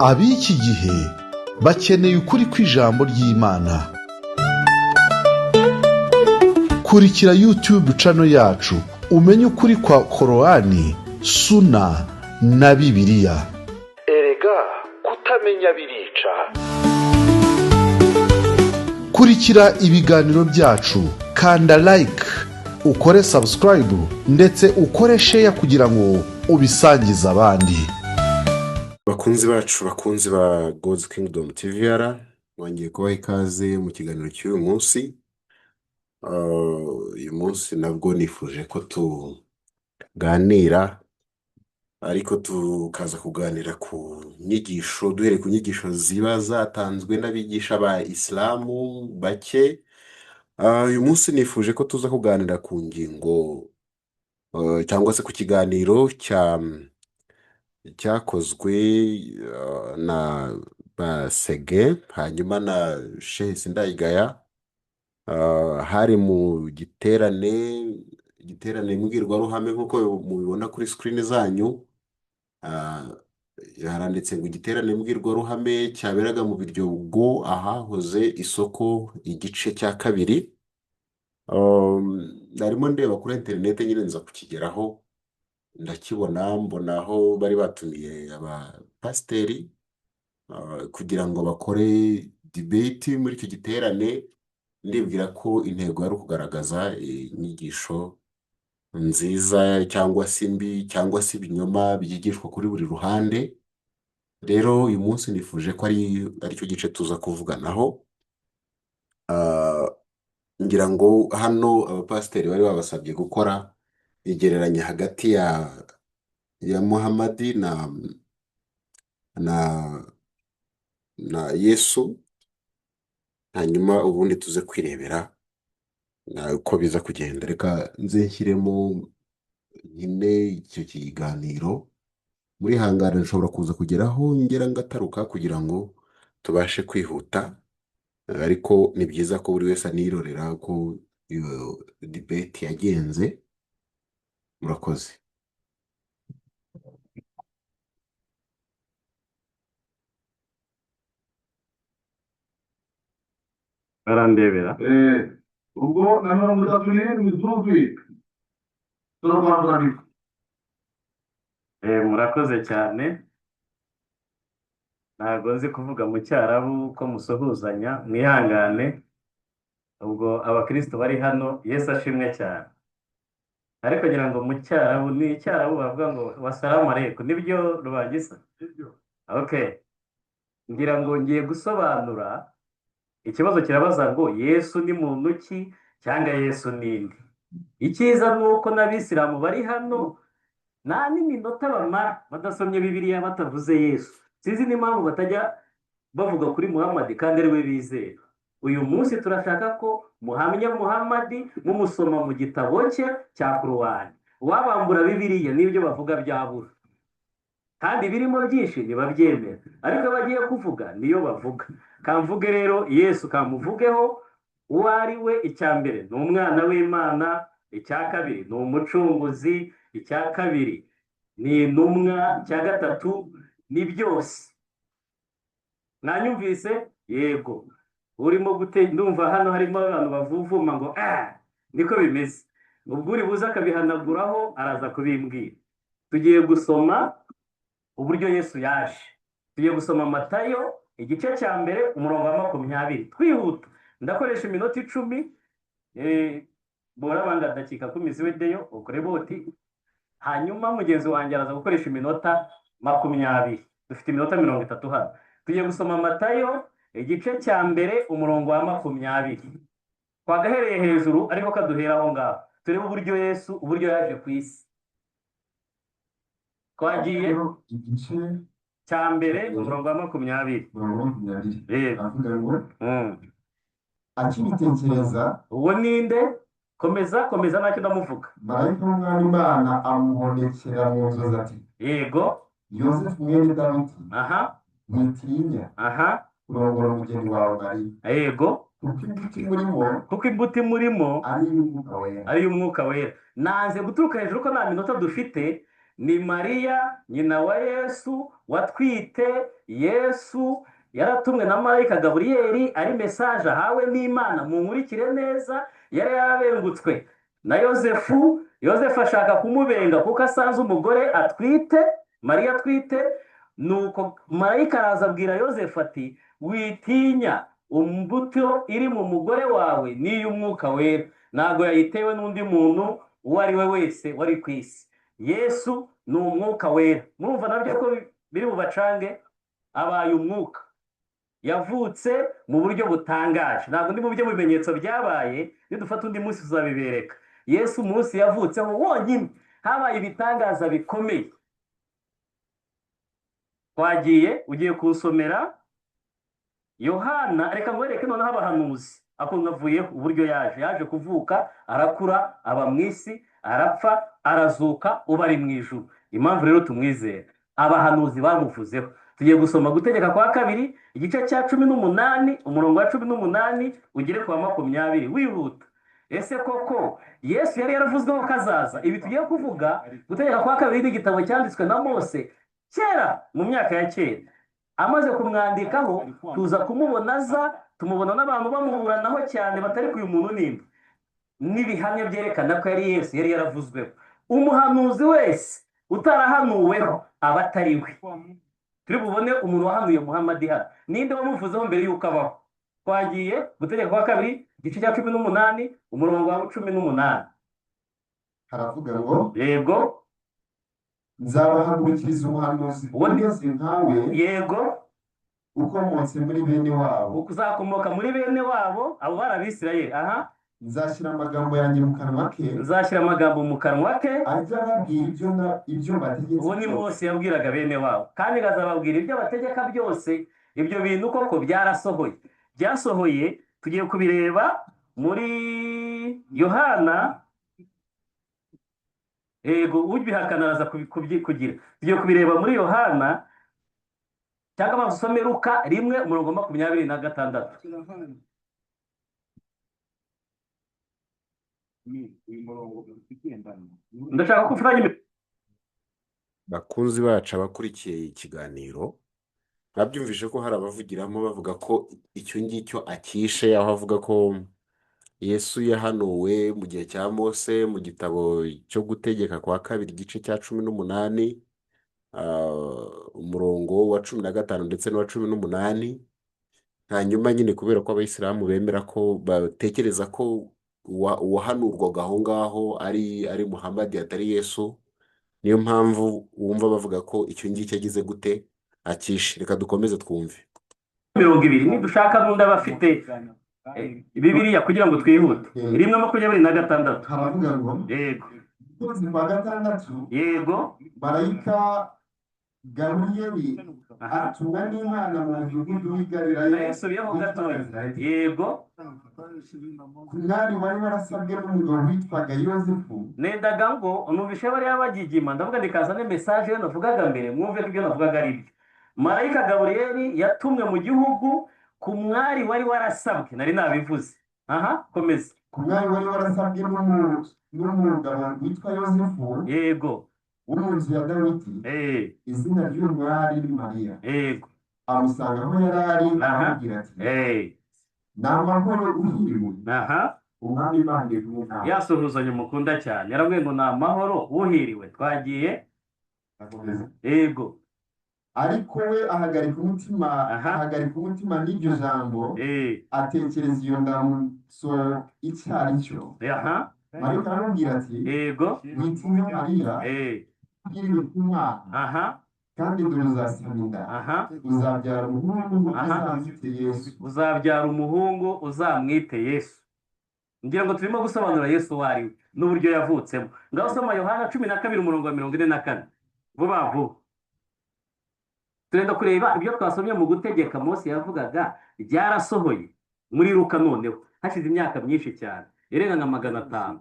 Ab'iki gihe bakeneye ukuri kw'ijambo ry'Imana. Kurikira YouTube channel yacu umenye ukuri kwa Korowani, Suna na Bibiliya. Erega kutamenya birica. Kurikira ibiganiro byacu, kanda like, ukore subscribe ndetse ukore share kugira ngo ubisangize abandi. Bakunzi bacu, bakunzi ba God's Kingdom TVR, mwongeye kubaha ikaze mu kiganiro cy'uyu munsi. Uyu munsi nabwo nifuje ko tuganira, ariko tukaza kuganira ku nyigisho, duhereye ku nyigisho ziba zatanzwe n'abigisha ba Isilamu bake. Uyu munsi nifuje ko tuza kuganira ku ngingo cyangwa se ku kiganiro cyakozwe na Basege hanyuma na Shehe Sindayigaya. Hari mu giterane mbwirwaruhame nk'uko mubibona kuri screen zanyu. Haranditse ngo igiterane mbwirwaruhame cyaberaga mu Biryogo ahahoze isoko, igice cya kabiri. Narimo ndeba kuri interineti nyine nza kukigeraho, ndakibona, mbona aho bari batumiye abapasiteri kugira ngo bakore debate muri icyo giterane. Ndibwira ko intego yari ukugaragaza inyigisho nziza cyangwa se mbi cyangwa se ibinyoma byigishwa kuri buri ruhande. Rero uyu munsi nifuje ko aricyo gice tuza kuvuganaho. Ngira ngo hano abapasiteri bari babasabye gukora igereranya hagati ya Muhamadi na Yesu, hanyuma ubundi tuze kwirebera uko biza kugenda. Reka nze nshyiremo nyine icyo kiganiro. Muri hangara nshobora kuza kugeraho ngera ngataruka kugira ngo tubashe kwihuta, ariko ni byiza ko buri wese anirorera uko iyo debate yagenze. Murakoze. Barandebera. Ubwo na 37 zuzuye turabanza. Murakoze cyane. Ntabwo nzi kuvuga mu Cyarabu ko musuhuzanya, mwihangane. Ubwo abakristo bari hano, Yesu ashimwe cyane. Ariko ngira ngo mu Cyarabu ni Icyarabu bavuga ngo wasalamu aleikum, nibyo Rubangisa? Okay. Ngira ngo ngiye gusobanura ikibazo kirabaza ngo Yesu ni muntu ki cyangwa Yesu ni nde? Icyiza ni uko n'abisilamu bari hano nta n'iminota bamara badasomye Bibiliya batavuze Yesu. Sinzi n'impamvu batajya bavuga kuri Muhammad kandi ari we bizera. Uyu munsi turashaka ko muhamya Muhammad mumusoma mu gitabo cye cya Korowani. Uwabambura Bibiliya n'ibyo bavuga byabura, kandi birimo byinshi ntibabyemera, ariko bagiye kuvuga niyo bavuga. Kamvuge rero Yesu, kamuvugeho uwo ari we. Icya mbere ni umwana w'Imana, icya kabiri ni umucunguzi, icya kabiri ni intumwa, icya gatatu ni byose. Mwanyumvise? Yego. Urimo gute? Ndumva hano harimo abantu bavuvuma ngo niko bimeze. Ubwo uri buze akabihanaguraho araza kubimbwira. Tugiye gusoma uburyo Yesu yaje. Tugiye gusoma Matayo igice cya mbere umurongo wa 20. Twihuta, ndakoresha iminota 10. Borabanga dakika kumi ziwedeyo ukore boti, hanyuma mugenzi wanjye araza gukoresha iminota 20. Dufite iminota 30 hano. Tugiye gusoma Matayo igice cya mbere umurongo wa 20. Twagahereye hejuru ariko kaduhera aho ngaho, turebe uburyo Yesu, uburyo yaje ku isi. Twagiye igice cya mbere umurongo wa 20. Umurongo wa 20. Yego. Aravuga ngo akibitekereza. Uwo ninde? Komeza, komeza, ntacyo ndamuvuga. Marayika w'Umwami Imana amubonekera mu nzozi ati: Yego. Yosefu mwene Dawidi, Aha. witinya Aha. kurongora umugeni wawe Mariya, Yego. kuko imbuto imurimo kuko imbuto imurimo ari iy'Umwuka Wera. Ari iy'Umwuka Wera. Nanze guturuka hejuru ko nta minota dufite. Ni Mariya nyina wa Yesu watwite Yesu, yaratumwe na marayika Gaburiyeli, ari message ahawe n'Imana. Munkurikire neza, yari yarabengutswe na Yozefu. Yozefu ashaka kumubenga kuko asanze umugore atwite, Mariya atwite. Nuko marayika araza abwira Yozefu ati: "Witinya, imbuto iri mu mugore wawe ni iy'Umwuka Wera, ntabwo yayitewe n'undi muntu uwo ari we wese wari ku isi." Yesu ni Umwuka Wera. Murumva nabyo ko biri bubacange. Abaye umwuka, yavutse mu buryo butangaje. Ntabwo ndi mu byo bimenyetso byabaye, nidufata undi munsi tuzabibereka. Yesu umunsi yavutseho wonyine habaye ibitangaza bikomeye. Twagiye, ugiye kunsomera Yohana. Reka nkwereke noneho abahanuzi. Ako nkavuyeho uburyo yaje kuvuka, arakura, aba mu isi, arapfa, arazuka, uba ari mu ijuru. Impamvu rero tumwizera, abahanuzi bamuvuzeho. Tugiye gusoma Gutegeka kwa Kabiri, igice cya 18, umurongo wa 18 ugere ku wa 20, wihuta. Ese koko Yesu yari yaravuzweho ko azaza? Ibi tugiye kuvuga, Gutegeka kwa Kabiri ni igitabo cyanditswe na Mose kera, mu myaka ya kera. Amaze kumwandikaho, tuza kumubona aza, tumubona n'abantu bamuburanaho cyane, batari ku uyu muntu nimba n'ibihamya byerekana ko yari Yesu yari yaravuzweho. Umuhanuzi wese utarahanuweho aba atari we. Turi bubone umuntu wahanuye Muhammad hano. Ninde wamuvuzeho mbere y'uko abaho? Twagiye, Gutegeka kwa Kabiri, igice cya 18, umurongo wa 18. Haravuga ngo: Yego. "Nzabahagurukiriza umuhanuzi Uwo ni umeze nkawe, ukomotse muri bene wabo. Uzakomoka muri bene wabo." Abo bari Abisirayeli aha. "Nzashyira amagambo yanjye mu kanwa ke, Nzashyira amagambo mu kanwa ke, ajye ababwira ibyo mbategetse Uwo ni byose." Mose yabwiraga bene wabo, kandi ngazababwira ibyo abategeka byose. Ibyo bintu koko byarasohoye, byasohoye. Tugiye kubireba muri Yohana. Yego, ubihakana araza kugira. Tugiye kubireba muri Yohana, cyangwa basome Luka 1, umurongo 26. Ndashaka ko ufatanya. Bakunzi bacu, abakurikiye ikiganiro, babyumvise ko hari abavugiramo bavuga ko icyo ngicyo akishe, aho avuga ko Yesu yahanuwe mu gihe cya Mose, mu gitabo cyo Gutegeka kwa Kabiri, igice cya 18, umurongo wa 15 ndetse n'uwa 18. Hanyuma nyine kubera ko Abayisilamu bemera ko batekereza ko uwahanurwaga aho ngaho ari Muhammad, atari Yesu, niyo mpamvu wumva bavuga ko icyo ngicyo agize gute, akishe. Reka dukomeze twumve. 20, nidushaka n'undi aba afite Bibiliya kugira ngo twihute. 1:26. Haravuga ngo: Yego. "Mu kwezi kwa gatandatu, marayika Gaburiyeli atumwa n'Imana mu mudugudu w'i Galilaya Nayasubiyeho witwa gatoya. Nazareti, ku mwari wari warasabwe n'umugabo witwaga Yozefu." Nendaga ngo numvishe bariya bagigima, ndavuga ndikazane message yo navugaga mbere, mwumve ko ibyo navugaga ari byo. Marayika Gaburiyeli yatumwe mu gihugu ku mwari wari warasabwe, nari nabivuze. Aha, komeza. Ku mwari wari warasabwe n'umugabo witwa Yozefu, wo mu nzu ya Dawidi. Izina ry'uwo mwari ni Mariya. Amusanga aho yari ari, aramubwira ati: "Ni amahoro, uhiriwe, Umwami Imana iri kumwe nawe." Yasuhuzanya mukunda cyane, yarabwiye ngo ni amahoro, uhiriwe. Twagiye. Akomeza. Yego. Ariko we ahagarika umutima, ahagarika umutima n'iryo jambo, atekereza iyo ndamutso icyo ari cyo. Marayika aramubwira ati: "Witinya, Mariya, uhiriwe ku Mwana, kandi dore uzasama inda, uzabyara umuhungu, uzamwite Yesu." Uzabyara umuhungu, uzamwite Yesu. Ngira ngo turimo gusobanura Yesu uwo ari we n'uburyo yavutsemo. Ngaho soma Yohana 12, umurongo wa 44, vuba vuba. Turenda kureba ibyo twasomye mu Gutegeka Mose yavugaga byarasohoye muri Luka, noneho hashize imyaka myinshi cyane irenga nka 500.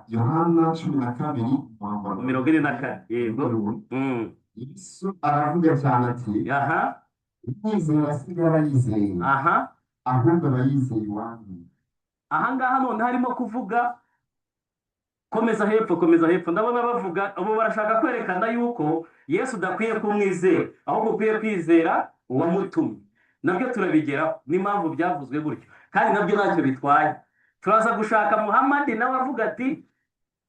Yohana 12, umurongo wa 44, yego. Yesu aravuga cyane ati: "Unyizera si jye aba yizeye, ahubwo aba yizeye uwantumye." Aha ngaha none harimo kuvuga Komeza hepfo, komeza hepfo. Ndabona bavuga ubu barashaka kwerekana yuko Yesu udakwiye kumwizera, ahubwo ukwiye kwizera uwamutumye. Nabyo turabigeraho, n'impamvu byavuzwe gutyo, kandi nabyo ntacyo bitwaye. Turaza gushaka Muhammad nawe avuga ati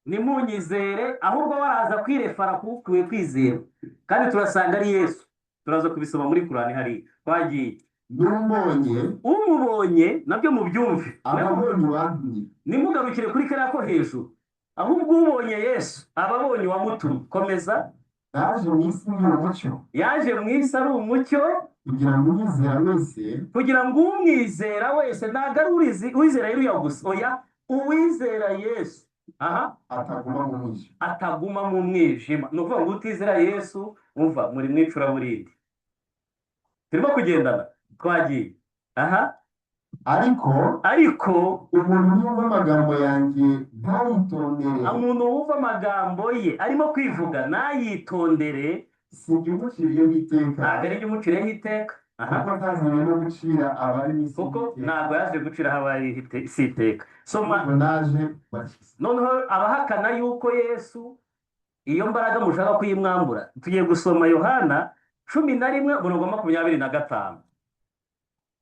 nimunyizere, ahubwo baraza kwirefara ku ukwiye kwizera, kandi turasanga ari Yesu. Turaza kubisoma muri Kurani hariya. Twagiye. N'umbonye Umubonye, nabyo mubyumve, aba abonye uwantumye. Nimugarukire kuri kariya ko hejuru, ahubwo ubonye Yesu aba abonye uwamutumye. Komeza. Naje mu isi ndi umucyo, Yaje mu isi ari umucyo, kugira ngo unyizera wese kugira ngo umwizera wese, ntabwo ari uwizera Eliya gusa, oya, uwizera Yesu, aha, ataguma mu mwijima. Ataguma mu mwijima. Ni ukuvuga ngo utizera Yesu, umva, muri mu icuraburindi. Turimo kugendana, twagiye aha. Ariko Ariko umuntu yumva amagambo yanjye ntayitondere, umuntu wumva amagambo ye arimo kwivuga ntayitondere, si jye umuciriyeho iteka, ntabwo ari jye umuciriyeho iteka, aha, kuko ntazanywe no gucira abari mu isi kuko iteka, ntabwo yaje guciraho abari isi iteka. Soma. Ahubwo naje kubakiza. Noneho abahakana yuko Yesu iyo mbaraga mushaka kuyimwambura, tugiye gusoma Yohana 11 umurongo wa 25.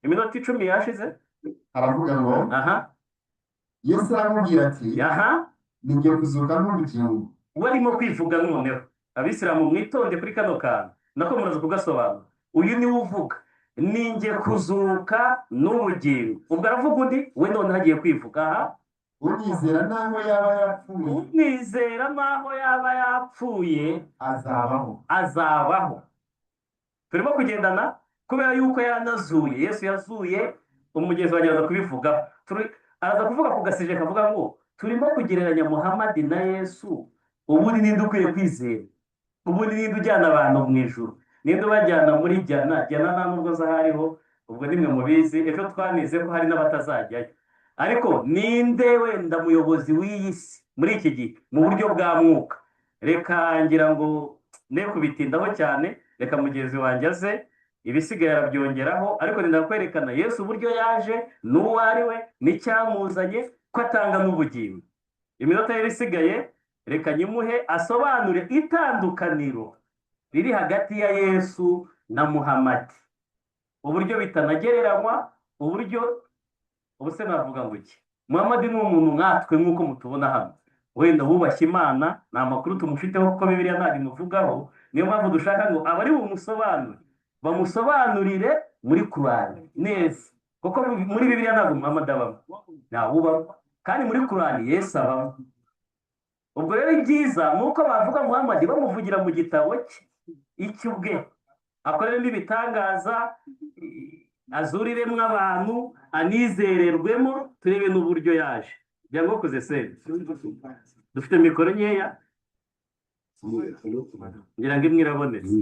Iminota 10 yashize. Aravuga ngo, Yesu aramubwira ati, ni jye kuzuka n'ubugingo. We arimo kwivuga. Noneho abisilamu mwitonde kuri kano kantu, nako muraza kugasobanura. Uyu niwe uvuga ni njye kuzuka n'ubugingo. Ubwo aravuga undi we, noneho agiye kwivuga aha. Unyizera naho yaba yarapfuye, Umwizera n'aho yaba yapfuye, azabaho. azabaho. Turimo kugendana. Kubera yuko yaranazuye, Yesu yazuye umugezi wanjye, araza kubivuga. Araza kuvuga ku gasije kavuga ngo turimo kugereranya Muhammad na Yesu. Ubundi ninde ukwiye kwizera? Ubundi ninde ujyana abantu mu ijuru? Ninde ubajyana muri jana? Jana nta nubwo zahariho, ubwo nimwe mubizi. Ejo twanize ko hari n'abatazajyayo. Ariko ninde wenda muyobozi w'iyi si muri iki gihe mu buryo bwa mwuka? Reka ngira ngo ne kubitindaho cyane, reka mugenzi wanjye aze, ibisigaye arabyongeraho. Ariko ndenda kwerekana Yesu uburyo yaje, n'uwo ari we, n'icyamuzanye, ko atanga n'ubugingo. Iminota yari isigaye reka nyimuhe asobanure itandukaniro riri hagati ya Yesu na Muhamadi, uburyo bitanagereranywa, uburyo ubu se navuga ngo iki? Muhamadi ni umuntu nkatwe nk'uko mutubona hano, wenda wubashye Imana, nta makuru tumufiteho kuko Bibiliya ntabwo imuvugaho. Niyo mpamvu dushaka ngo abari bumusobanure bamusobanurire muri Kurani neza, kuko muri Bibiliya ntabwo Muhamadi abamo, ntawubamo, kandi muri Kurani Yesu abamo. Ubwo rero ibyiza ni uko bavuga Muhamadi bamuvugira mu gitabo cye, icyo ubwe akoreramo ibitangaza, azuriremo abantu, anizererwemo, turebe n'uburyo yaje. Byangokoze se dufite mikoro nkeya, ngira ngo imwe irabonetse.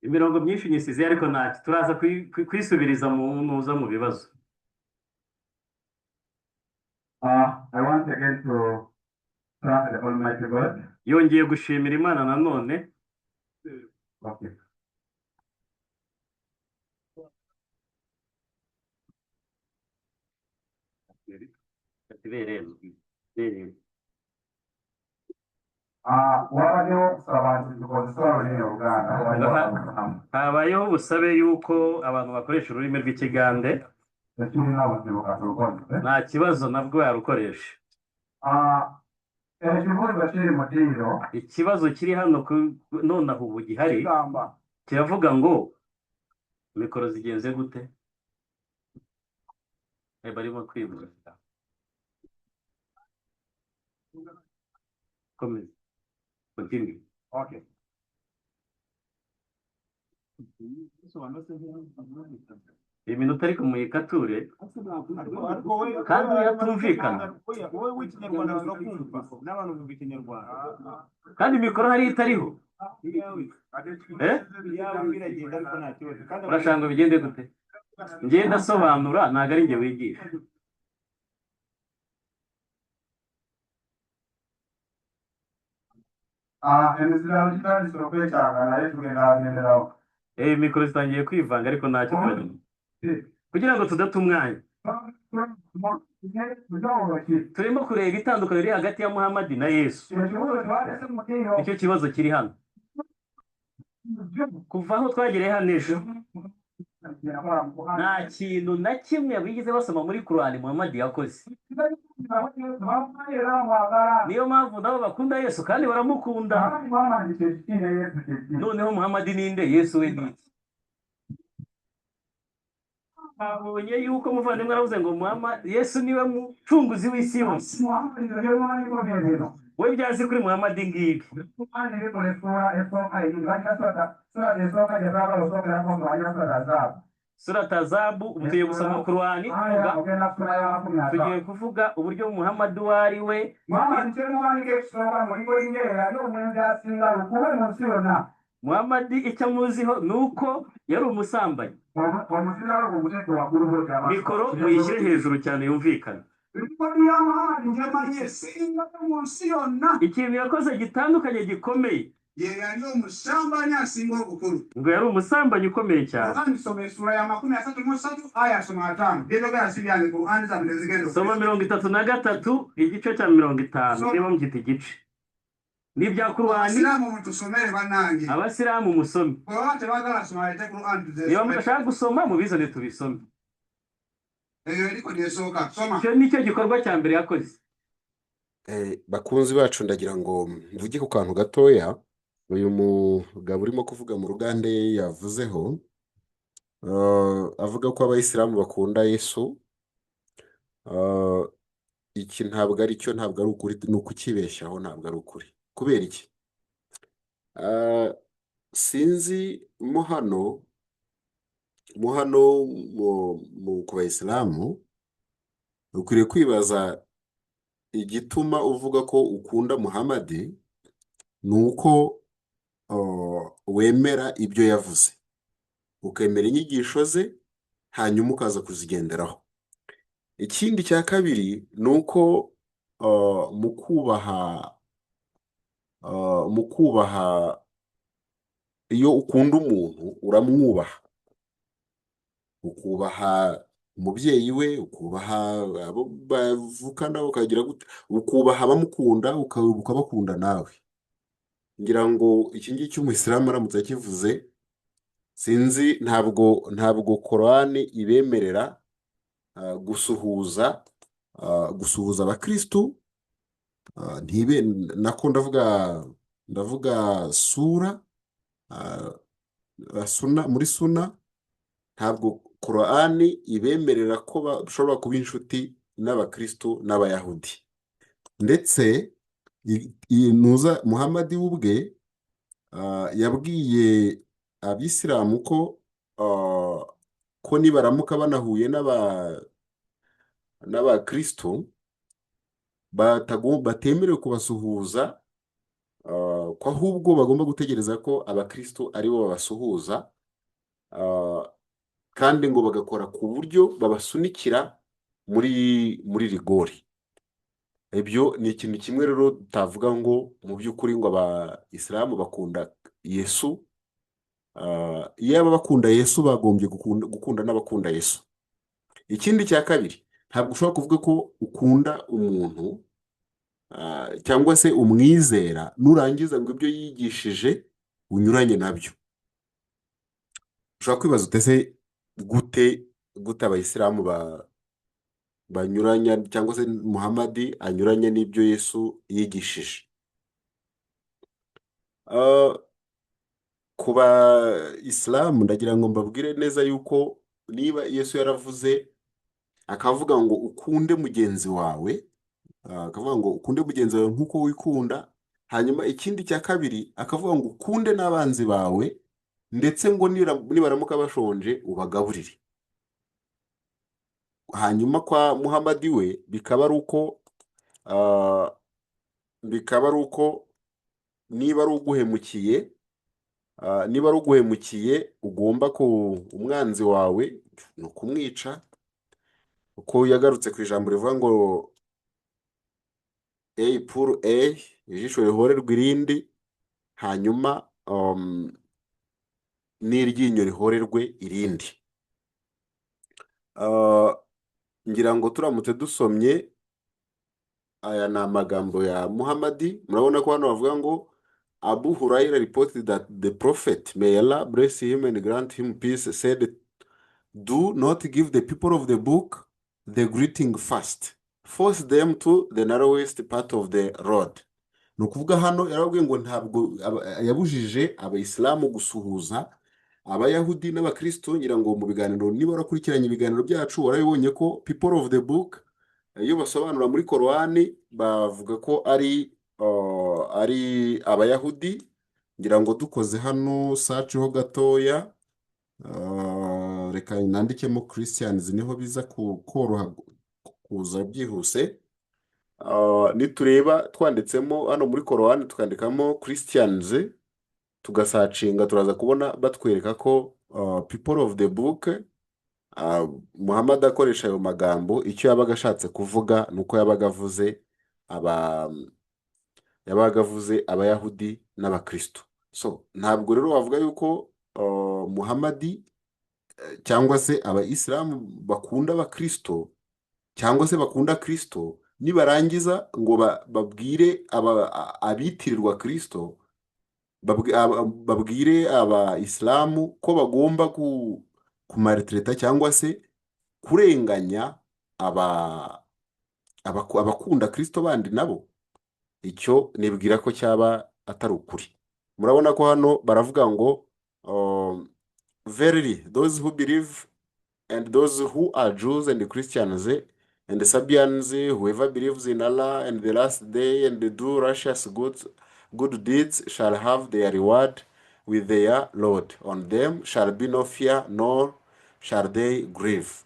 Imirongo myinshi nyisize, ariko ntacyo, turaza kuyisubiriza mu ntuza mu bibazo. I want again to thank the Almighty God. Yongeye gushimira Imana nanone. Okay. Berere. Wabaddewo okusaba nti tukozese olulimi Oluganda waliwo abasiraamu. Habayeho ubusabe yuko abantu bakoresha ururimi rw'ikigande. Tekirina buzibu, katulukozese. Nta kibazo, nabwo yarukoresha. Ekibuuzo kiri mu ddiiro. Ikibazo kiri hano nonaha ubu gihari kigamba kiravuga ngo mikoro zigenze gute? Barimo kwivuga. Komeza, continue. Okay. Iminota ariko muyikature kandi yatumvikana. Wowe w'ikinyarwanda turakumva, n'abantu bumva ikinyarwanda. Kandi mikoro hari itariho. Eh? Iyawe biragenda, ariko nta kibazo kandi. Urashaka ngo bigende gute? Njye ndasobanura, ntabwo ari njye wigisha. Emizirano gitandise okwecanga naye tugenda genderawo. Mikoro zitangiye kwivanga, ariko ntacyo, turagenda kugira ngo tudata umwanya. Turimo kureba itandukaniro riri hagati ya Muhamadi na Yesu. Nicyo kibazo kiri hano. Kuva aho twagereye hano ejo, nta kintu na kimwe bigeze basoma muri Kurani Muhamadi yakoze. Niyo mpamvu nabo bakunda Yesu kandi baramukunda. Noneho Muhamadi ninde? Yesu we ni iki? Babonye yuko umuvandimwe aravuze ngo Muhammad, Yesu niwe mucunguzi w'isi yose. We byazi kuri Muhamadi ngibi. Surata Azabu, ubu tugiye gusoma Kurani, tugiye kuvuga uburyo Muhamadi uwo ari we. Muhamadi icyo amuziho ni uko yari umusambanyi. Mikoro muyishyire hejuru cyane yumvikana. Ikintu yakoze gitandukanye gikomeye, ngo yari umusambanyi ukomeye cyane. Soma 33, igice cya 50, niba mugita igice n'ibya Kurani. Abasilamu musome, niba mudashaka gusoma mubizane tubisome. Icyo nicyo gikorwa cya mbere yakoze. Bakunzi bacu, ndagira ngo mvuge ku kantu gatoya uyu mugabo urimo kuvuga mu rugande yavuzeho, avuga ko abayisilamu bakunda Yesu. Iki ntabwo ari cyo, ntabwo ari ukuri, ni ukukibeshyaho, ntabwo ari ukuri. Kubera iki? Sinzi mo hano ku bayisilamu ukwiriye kwibaza igituma uvuga ko ukunda Muhamadi ni uko wemera ibyo yavuze, ukemera inyigisho ze, hanyuma ukaza kuzigenderaho. Ikindi cya kabiri ni uko mu kubaha, iyo ukunda umuntu uramwubaha, ukubaha umubyeyi we, ukubaha abo bavukana, ukagira gute, ukubaha abamukunda, ukabakunda nawe. Ngira ngo iki ngiki umuyisilamu aramutse akivuze, sinzi, ntabwo Korani ibemerera gusuhuza abakristu, ntibe nako ndavuga sura, suna, muri suna ntabwo Korani ibemerera ko bashobora kuba inshuti n'abakristu n'abayahudi. Ndetse nuza Muhamadi we ubwe yabwiye abisilamu ko nibaramuka banahuye n'abakristu batemerewe kubasuhuza, ko ahubwo bagomba gutegereza ko abakristu aribo babasuhuza, kandi ngo bagakora ku buryo babasunikira muri rigori. Ibyo ni ikintu kimwe rero tutavuga ngo mu by'ukuri ngo abayisilamu bakunda Yesu. Iyo bakunda Yesu bagombye gukunda n'abakunda Yesu. Ikindi cya kabiri, ntabwo ushobora kuvuga ko ukunda umuntu cyangwa se umwizera nurangiza ngo ibyo yigishije unyuranye nabyo. Ushobora kwibaza utese gute abayisilamu banyuranya cyangwa se Muhamadi anyuranye n'ibyo Yesu yigishije. Ku bayisilamu ndagira ngo mbabwire neza yuko niba Yesu yaravuze akavuga ngo ukunde mugenzi wawe, akavuga ngo ukunde mugenzi wawe nk'uko wikunda, hanyuma ikindi cya kabiri akavuga ngo ukunde n'abanzi bawe, ndetse ngo nibaramuka bashonje ubagaburire. Hanyuma kwa Muhamadi we bikaba ari uko niba ari uguhemukiye, niba ari uguhemukiye ugomba ku umwanzi wawe ni ukumwica, uko yagarutse ku ijambo rivuga ngo œil pour œil, ijisho rihorerwa irindi, hanyuma n'iryinyo rihorerwe irindi. Ngira ngo turamutse dusomye, aya ni amagambo ya Muhammadi. Murabona ko hano bavuga ngo "Abu Huraira reported that the Prophet, may Allah bless him and grant him peace, said, 'Do not give the people of the book the greeting first. Force them to the narrowest part of the road.'" Ni ukuvuga hano yarababwiye ngo ntabwo yabujije Abayisilamu gusuhuza Abayahudi n'Abakristo. Ngira ngo mu biganiro, niba warakurikiranye ibiganiro byacu, warabibonye ko people of the book, iyo basobanura muri Korowani, bavuga ko ari Abayahudi. Ngira ngo dukoze hano search ho gatoya, reka nandikemo Christians, niho biza koroha kuza byihuse. Nitureba twanditsemo hano muri Korowani, tukandikamo Christians, tugasearchinga, turaza kubona batwereka ko people of the book, Muhammad akoresha ayo magambo, icyo yabaga ashatse kuvuga ni uko yabaga avuze Abayahudi n'Abakristo. So ntabwo rero wavuga yuko Muhammadi cyangwa se Abayisilamu bakunda Abakristo cyangwa se bakunda Kristo, nibarangiza ngo babwire abitirirwa Kristo, babwire Abayisilamu ko bagomba kumaltraita cyangwa se kurenganya abakunda Kristo bandi nabo. Icyo nibwira ko cyaba atari ukuri. Murabona ko hano baravuga ngo "Verily those who believe and those who are Jews and Christians and the Sabians, whoever believes in Allah and the last day and do righteous good deeds shall have their reward with their Lord. On them shall be no fear, nor shall they grieve.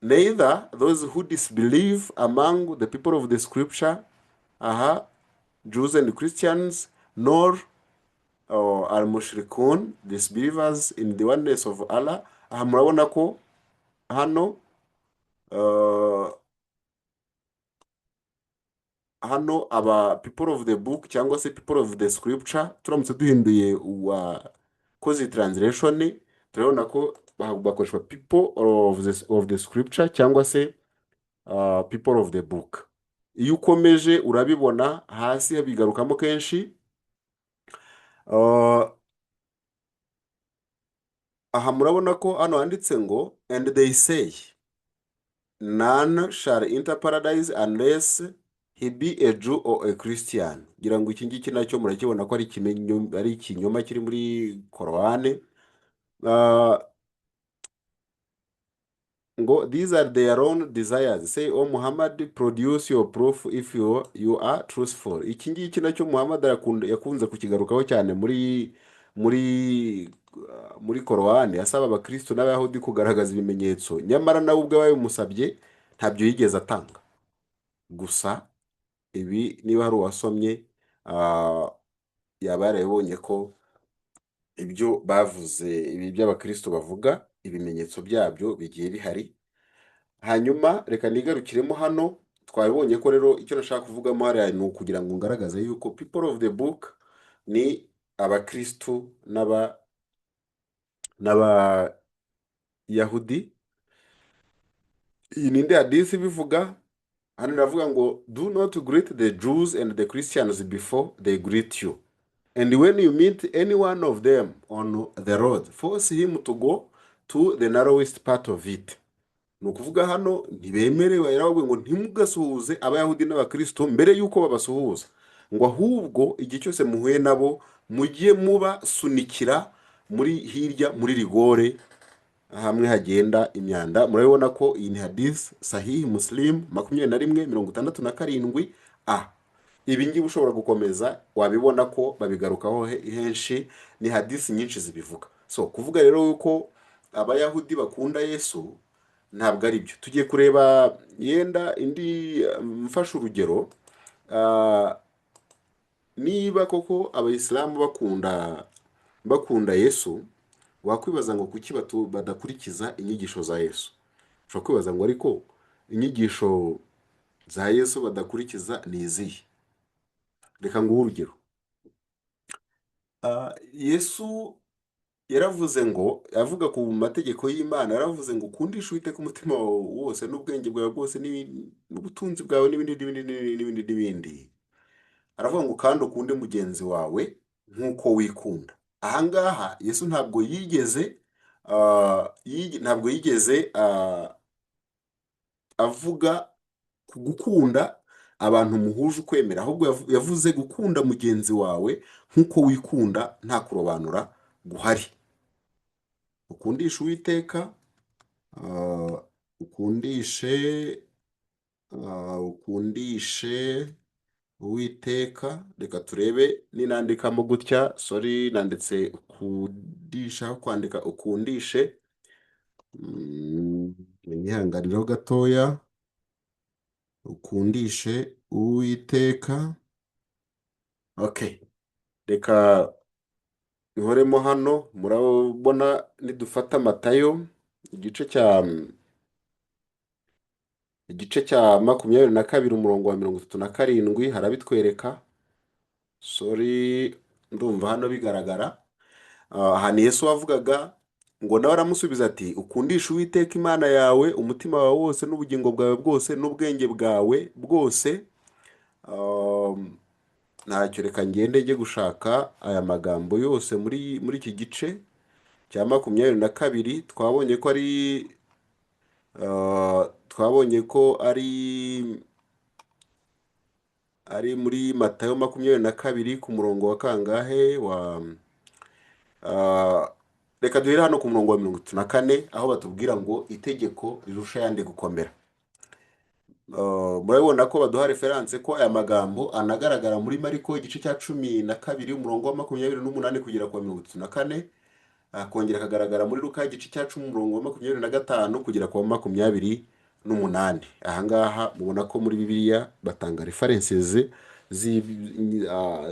Neither those who disbelieve among the people of the scripture," aha, Jews and Christians, "nor al-mushrikun, disbelievers in the oneness of Allah." Aha murabona ko hano aba people of the book cyangwa se people of the scripture, turamutse duhinduye uwakoze translation, turabona ko bakoreshwa people of the scripture cyangwa se people of the book. Iyo ukomeje urabibona hasi bigarukamo kenshi. Aha murabona ko hano handitse ngo "And they say, none shall enter paradise unless he be a Jew or a Christian." Ngira ngo iki ngiki nacyo murakibona ko ari ikinyoma kiri muri Korowani. Ngo "These are their own desires. Say, O Muhammad, produce your proof if you are truthful." Iki ngiki nacyo Muhammad yakunze kukigarukaho cyane muri Korowani, asaba Abakristo n'Abayahudi kugaragaza ibimenyetso, nyamara nawe ubwe babimusabye ntabyo yigeze atanga. Gusa ibi, niba hari uwasomye, yaba yarabibonye ko ibyo bavuze, ibi by'Abakristo bavuga, ibimenyetso byabyo bigiye bihari. Hanyuma reka nigarukiremo hano. Twabibonye ko rero icyo nashaka kuvugamo hariya ni ukugira ngo ngaragaze yuko people of the book ni Abakristo n'Abayahudi. Iyi ni indi hadisi ibivuga. Hano iravuga ngo "Do not greet the Jews and the Christians before they greet you. And when you meet any one of them on the road, force him to go to the narrowest part of it." Ni ukuvuga hano ntibemerewe, yarababwiye ngo ntimugasuhuze Abayahudi n'Abakristo mbere y'uko babasuhuza, ngo ahubwo igihe cyose muhuye nabo mujye mubasunikira muri hirya muri rigore, hamwe hagenda imyanda. Murabibona ko iyi ni hadith Sahihi Muslim 2167 a. Ibi ngibi ushobora gukomeza wabibona ko babigarukaho henshi, ni hadisi nyinshi zibivuga. So kuvuga rero yuko Abayahudi bakunda Yesu ntabwo ari byo. Tugiye kureba yenda indi, mfashe urugero, niba koko Abayisilamu bakunda Yesu, wakwibaza ngo kuki badakurikiza inyigisho za Yesu? Ushobora kwibaza ngo ariko inyigisho za Yesu badakurikiza ni izihe? Reka nguhe urugero. Yesu Yaravuze ngo, avuga ku mategeko y'Imana, yaravuze ngo ukundishe Uwiteka umutima wawe wose n'ubwenge bwawe bwose n'ubutunzi bwawe n'ibindi n'ibindi n'ibindi n'ibindi n'ibindi. Aravuga ngo kandi ukunde mugenzi wawe nk'uko wikunda. Ahangaha Yesu ntabwo yigeze avuga ku gukunda abantu muhuje ukwemera, ahubwo yavuze gukunda mugenzi wawe nk'uko wikunda, nta kurobanura guhari. Ukundishe Uwiteka, ukundishe Uwiteka. Reka turebe ninandikamo gutya. Sorry, nanditse ukundisha aho kwandika ukundishe. Nyihanganireho gatoya. Ukundishe Uwiteka. Okay, reka nkoremo hano. Murabona nidufata Matayo igice cya 22, umurongo wa 37, harabitwereka. Sorry, ndumva hano bigaragara. Aha ni Yesu wavugaga ngo nawe aramusubiza ati: "Ukundishe Uwiteka Imana yawe umutima wawe wose n'ubugingo bwawe bwose n'ubwenge bwawe bwose." Ntacyo, reka ngende njye gushaka aya magambo yose muri iki gice cya 22. Twabonye ko ari muri Matayo 22 ku murongo wa kangahe wa reka duhere hano ku murongo wa 34, aho batubwira ngo itegeko rirusha ayandi gukomera. Murabibona ko baduha reference ko aya magambo anagaragara muri Mariko igice cya 12, umurongo wa 28 kugera ku wa 34, akongera akagaragara muri Luka igice cya 10, umurongo wa 25 kugera ku wa 28. Ahangaha mubona ko muri Bibiliya batanga references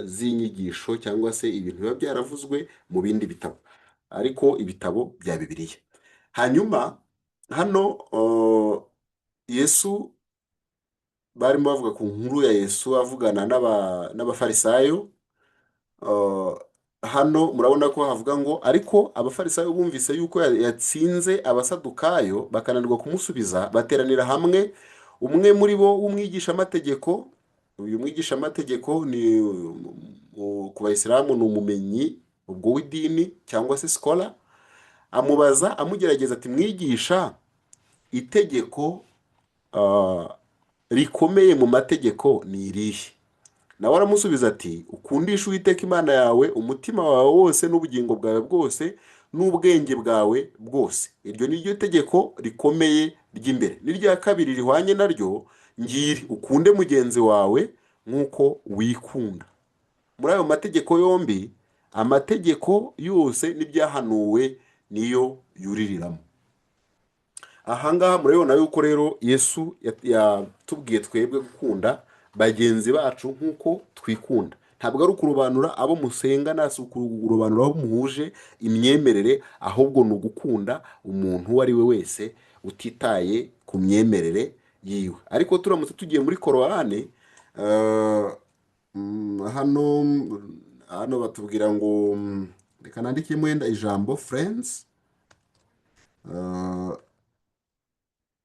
z'inyigisho cyangwa se ibintu biba byaravuzwe mu bindi bitabo, ariko ibitabo bya Bibiliya. Hanyuma hano Yesu barimo bavuga ku nkuru ya Yesu avugana n'Abafarisayo. Hano murabona ko havuga ngo: "Ariko Abafarisayo bumvise yuko yatsinze Abasadukayo bakananirwa kumusubiza, bateranira hamwe. Umwe muri bo w'umwigishamategeko," uyu mwigishamategeko ni ku Bayisilamu ni umumenyi ubwo w'idini cyangwa se scholar, "amubaza amugerageza ati: 'Mwigisha, itegeko rikomeye mu mategeko ni irihe?' Nawe aramusubiza ati: 'Ukundishe Uwiteka Imana yawe umutima wawe wose n'ubugingo bwawe bwose n'ubwenge bwawe bwose. Iryo ni ryo tegeko rikomeye ry'imbere. N'irya kabiri rihwanye naryo ngiri: ukunde mugenzi wawe nk'uko wikunda. Muri ayo mategeko yombi, amategeko yose n'ibyahanuwe niyo yuririramo.'" Ahangaha murabibona yuko rero Yesu yatubwiye twebwe gukunda bagenzi bacu nk'uko twikunda. Ntabwo ari ukurobanura abo musengana, si ukurobanura abo muhuje imyemerere, ahubwo ni ugukunda umuntu uwo ari we wese utitaye ku myemerere yiwe. Ariko turamutse tugiye muri Korowani, hano batubwira ngo reka nandikemo wenda ijambo friends,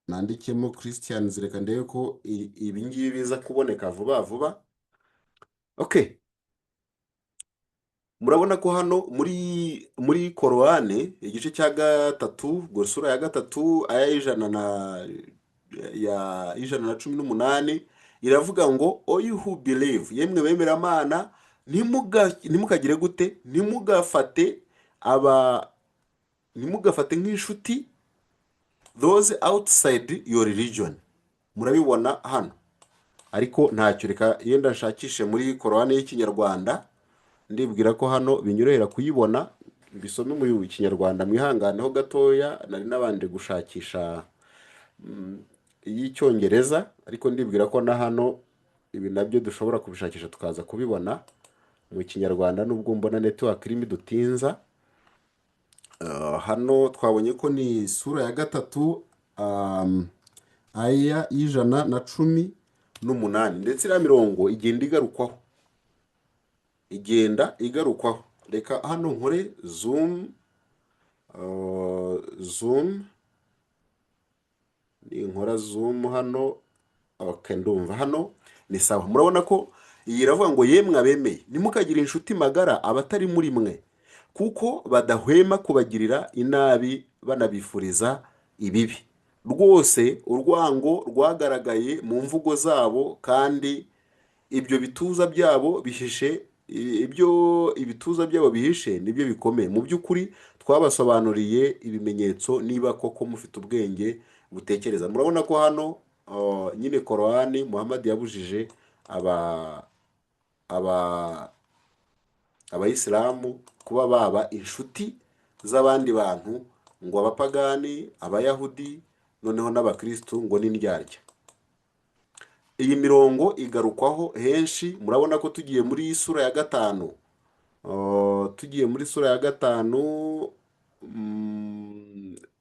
nandikemo Christians, reka ndebe ko ibi ngibi biza kuboneka vuba vuba. Okay, murabona ko hano muri Korowani igice cya 3, ubwo sura ya 3, aya y'ijana na ya 118, iravuga ngo: "O you who believe," yemwe bemeramana, ntimukagire gute? Ntimugafate nk'inshuti those outside your religion. Murabibona hano. Ariko ntacyo, reka yenda nshakishe muri Korowani y'Ikinyarwanda. Ndibwira ko hano binyorohera kuyibona, mbisome mu Kinyarwanda. Mwihanganeho gatoya, nari nabanje gushakisha iy'Icyongereza, ariko ndibwira ko na hano ibi nabyo dushobora kubishakisha tukaza kubibona mu Kinyarwanda, nubwo mbona network irimo idutinza. Hano twabonye ko ni sura ya 3, aya y'118, ndetse iriya mirongo igenda igarukwaho, igenda igarukwaho. Reka hano nkore zoom. Zoom, ninkora zoom hano. Okay, ndumva hano ni sawa. Murabona ko iyi iravuga ngo: "Yemwe abemeye, ntimukagire inshuti magara abatari muri mwe, kuko badahwema kubagirira inabi banabifuriza ibibi. Rwose urwango rwagaragaye mu mvugo zabo, kandi ibyo bituza byabo bihishe, ibyo ibituza byabo bihishe nibyo bikomeye. Mu by'ukuri twabasobanuriye ibimenyetso, niba koko mufite ubwenge butekereza." Murabona ko hano nyine Korowani, Muhammad yabujije aba abayisilamu kuba baba inshuti z'abandi bantu, ngo abapagani, abayahudi, noneho n'abakristu ngo n'indyarya. Iyi mirongo igarukwaho henshi. Murabona ko tugiye muri sura ya 5, tugiye muri sura ya 5,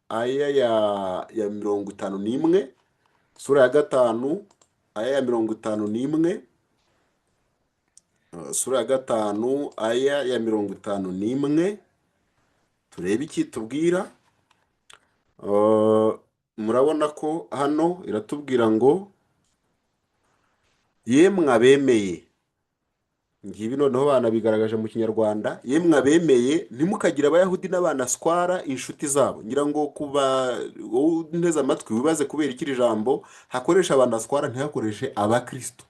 aya ya 51, sura ya 5 aya ya 51, sura ya 5 aya ya 51, turebe iki tubwira. Murabona ko hano iratubwira ngo: "Yemwe abemeye." Ngibi noneho banabigaragaje mu Kinyarwanda: "Yemwe abemeye, ntimukagire abayahudi n'abanaswara inshuti zabo." Ngira ngo kuba wowe unteze amatwi wibaze kubera iki iri jambo hakoresha abanaswara, ntihakoreshe abakristo.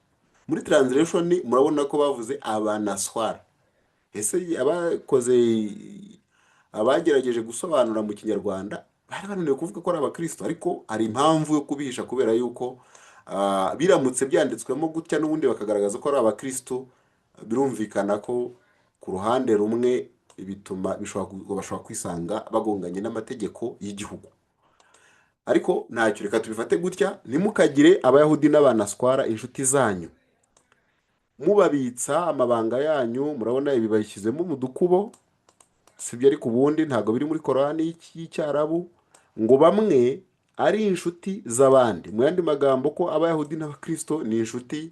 Muri translation murabona ko bavuze abanaswara. Ese abakoze, abagerageje gusobanura mu Kinyarwanda bari bananiwe kuvuga ko ari abakristo? Ariko hari impamvu yo kubihisha, kubera yuko biramutse byanditswemo gutya n'ubundi bakagaragaza ko ari abakristo, birumvikana ko ku ruhande rumwe bituma bashobora kwisanga bagonganye n'amategeko y'igihugu. Ariko ntacyo, reka tubifate gutya: "Ntimukagire abayahudi n'abanaswara inshuti zanyu, mubabitsa amabanga yanyu." Murabona ibi babishyizemo mu dukubo, sibyo? Ariko ubundi ntabwo biri muri Korani y'Icyarabu ngo bamwe ari inshuti z'abandi. Mu yandi magambo, ko abayahudi n'abakristo ni inshuti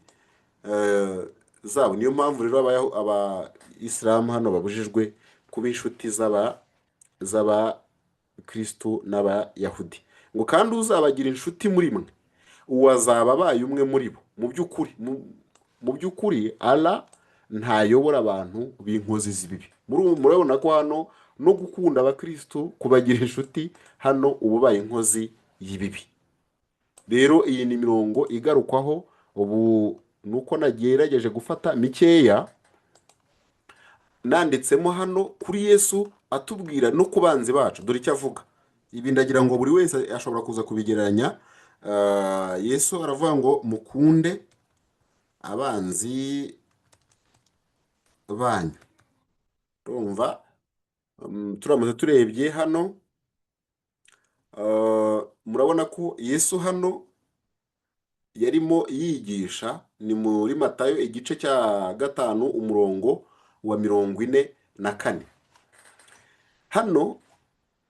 zabo. Niyo mpamvu rero abayisilamu hano babujijwe kuba inshuti z'abakristo n'abayahudi. Ngo: "Kandi uzabagira inshuti muri mwe, uwo azaba abaye umwe muri bo. Mu by'ukuri Allah ntayobora abantu b'inkozi z'ibibi." Murabona ko hano no gukunda abakristo, kubagira inshuti, hano uba ubaye inkozi y'ibibi. Rero iyi ni imirongo igarukwaho. Ubu ni uko nagerageje gufata mikeya nanditsemo hano kuri Yesu atubwira no ku banzi bacu. Dore icyo avuga. Ibi ndagira ngo buri wese ashobora kuza kubigereranya. Yesu aravuga ngo: "Mukunde abanzi banyu." Urumva, turamutse turebye hano, murabona ko Yesu hano yarimo yigisha, ni muri Matayo igice cya 5, umurongo wa 44. Hano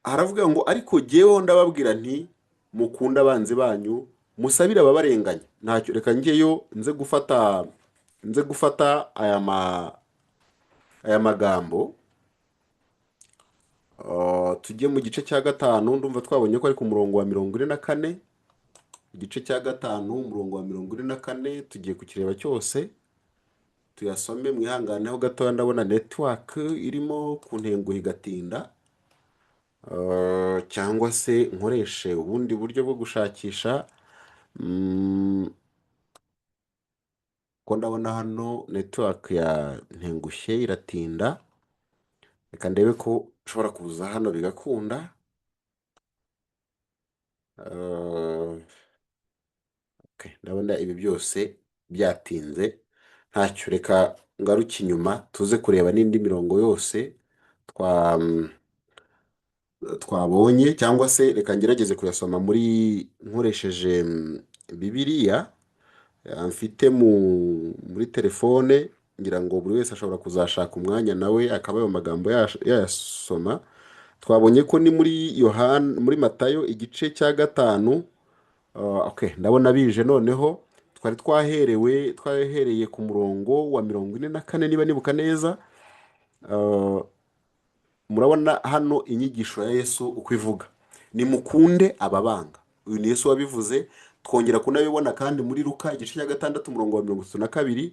haravuga ngo: "Ariko jyeweho ndababwira nti mukunde abanzi banyu, musabire ababarenganya." Ntacyo, reka njyeyo nze gufata aya magambo. Tujye mu gice cya 5. Ndumva twabonye ko ari ku murongo wa 44. Igice cya 5, umurongo wa 44, tugiye kukireba cyose, tuyasome. Mwihanganeho gatoya, ndabona network irimo kuntenguha igatinda. Cyangwa se nkoreshe ubundi buryo bwo gushakisha. Ko ndabona hano network ya ntengushye iratinda. Reka ndebe ko nshobora kuza hano bigakunda. Okay, ndabona ibi byose byatinze. Ntacyo, reka ngaruke inyuma tuze kureba n'indi mirongo yose twabonye, cyangwa se reka ngerageze kuyasoma muri nkoresheje Bibiliya mfite muri telefone. Ngira ngo buri wese ashobora kuzashaka umwanya nawe akaba ayo magambo yayasoma. Twabonye ko ni muri Yohana, muri Matayo igice cya 5. Okay, ndabona bije noneho. Twari twahereye ku murongo wa 44, niba nibuka neza. Murabona hano inyigisho ya Yesu uko ivuga: nimukunde ababanga. Uyu ni Yesu wabivuze. Twongera kunabibona kandi muri Luka igice cya 6, umurongo wa 32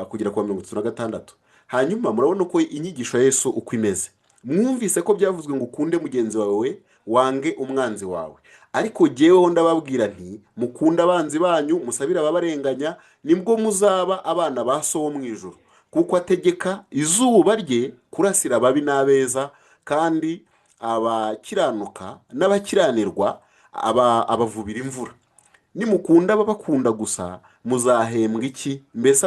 kugera ku wa 36. Hanyuma murabona uko inyigisho ya Yesu uko imeze. Mwumvise ko byavuzwe ngo ukunde mugenzi wawe, wange umwanzi wawe. Ariko jyeweho ndababwira nti: mukunde abanzi banyu, musabire ababarenganya, nibwo muzaba abana ba So wo mu ijuru, kuko ategeka izuba rye kurasira ababi n'abeza, kandi abakiranuka n'abakiranirwa abavubira imvura. Nimukunda ababakunda gusa, muzahembwa iki? Mbese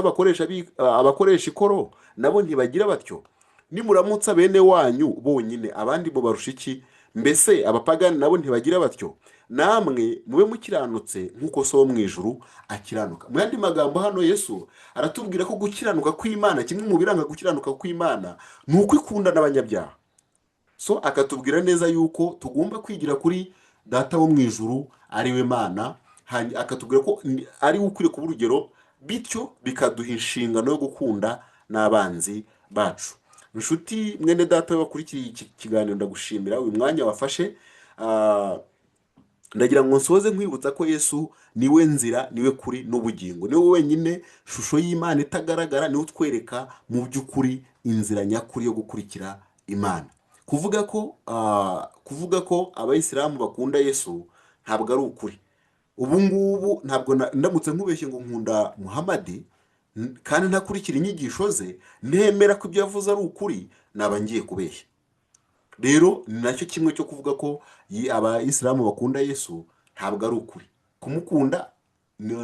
abakoresha ikoro nabo ntibagira batyo? Nimuramutsa bene wanyu bonyine, abandi mubarusha iki? Mbese abapagani nabo ntibagira batyo? Namwe mube mukiranutse nk'uko So wo mu ijuru akiranuka. Mu yandi magambo, hano Yesu aratubwira ko gukiranuka kw'Imana, kimwe mu biranga gukiranuka kw'Imana, ni uko ikunda n'abanyabyaha. So akatubwira neza yuko tugomba kwigira kuri Data wo mu ijuru, ari we Mana, akatubwira ko ari we ukwiriye kuba urugero, bityo bikaduha inshingano yo gukunda n'abanzi bacu. Inshuti mwene data wakurikiye iki kiganiro, ndagushimira uyu mwanya wafashe. Ndagira ngo nsoze nkwibutsa ko Yesu niwe nzira, niwe kuri n'ubugingo, niwe wenyine shusho y'Imana itagaragara, niwe utwereka mu by'ukuri inzira nyakuri yo gukurikira Imana. Kuvuga ko Abayisilamu bakunda Yesu ntabwo ari ukuri. Ubu ngubu ntabwo ndamutse nkubeshye ngo nkunda Muhamadi kandi ntakurikira inyigisho ze, nemera ko ibyo yavuze ari ukuri, naba ngiye kubeshya. Rero ni nacyo kimwe cyo kuvuga ko Abayisilamu bakunda Yesu ntabwo ari ukuri. Kumukunda ni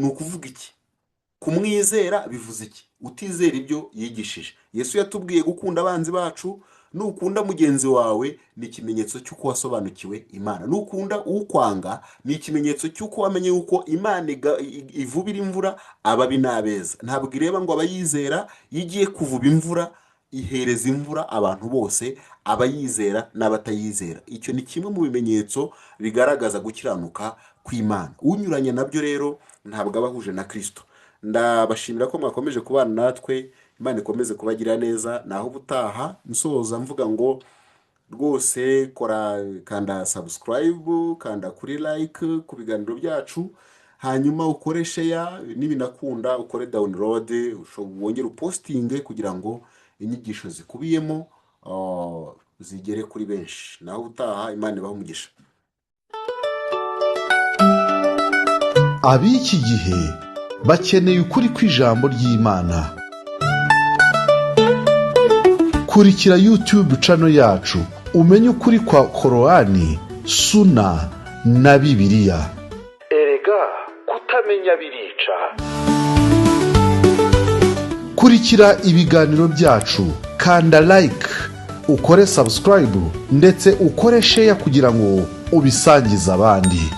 ukuvuga iki? Kumwizera bivuze iki utizera ibyo yigishije? Yesu yatubwiye gukunda abanzi bacu. Nukunda mugenzi wawe ni ikimenyetso cy'uko wasobanukiwe Imana. Nukunda ukwanga ni ikimenyetso cy'uko wamenye yuko Imana ivubira imvura ababi n'abeza. Ntabwo ireba ngo abayizera. Iyo igiye kuvuba imvura, ihereza imvura abantu bose, abayizera n'abatayizera. Icyo ni kimwe mu bimenyetso bigaragaza gukiranuka kw'Imana. Unyuranye nabyo rero ntabwo aba ahuje na Kirisito. Ndabashimira ko mwakomeje kubana natwe. Imana ikomeze kubagira neza. Naho ubutaha. Nsoza mvuga ngo rwose kora, kanda subscribe, kanda kuri like ku biganiro byacu, hanyuma ukore share, nibinakunda ukore download, wongere upostinge kugira ngo inyigisho zikubiyemo zigere kuri benshi. Naho ubutaha, Imana ibahe umugisha. Ab'iki gihe bakeneye ukuri kw'ijambo ry'Imana. Kurikira YouTube channel yacu umenye ukuri kwa Korowani, Suna na Bibiliya. Erega kutamenya birica. Kurikira ibiganiro byacu, kanda like, ukore subscribe, ndetse ukore share kugira ngo ubisangize abandi.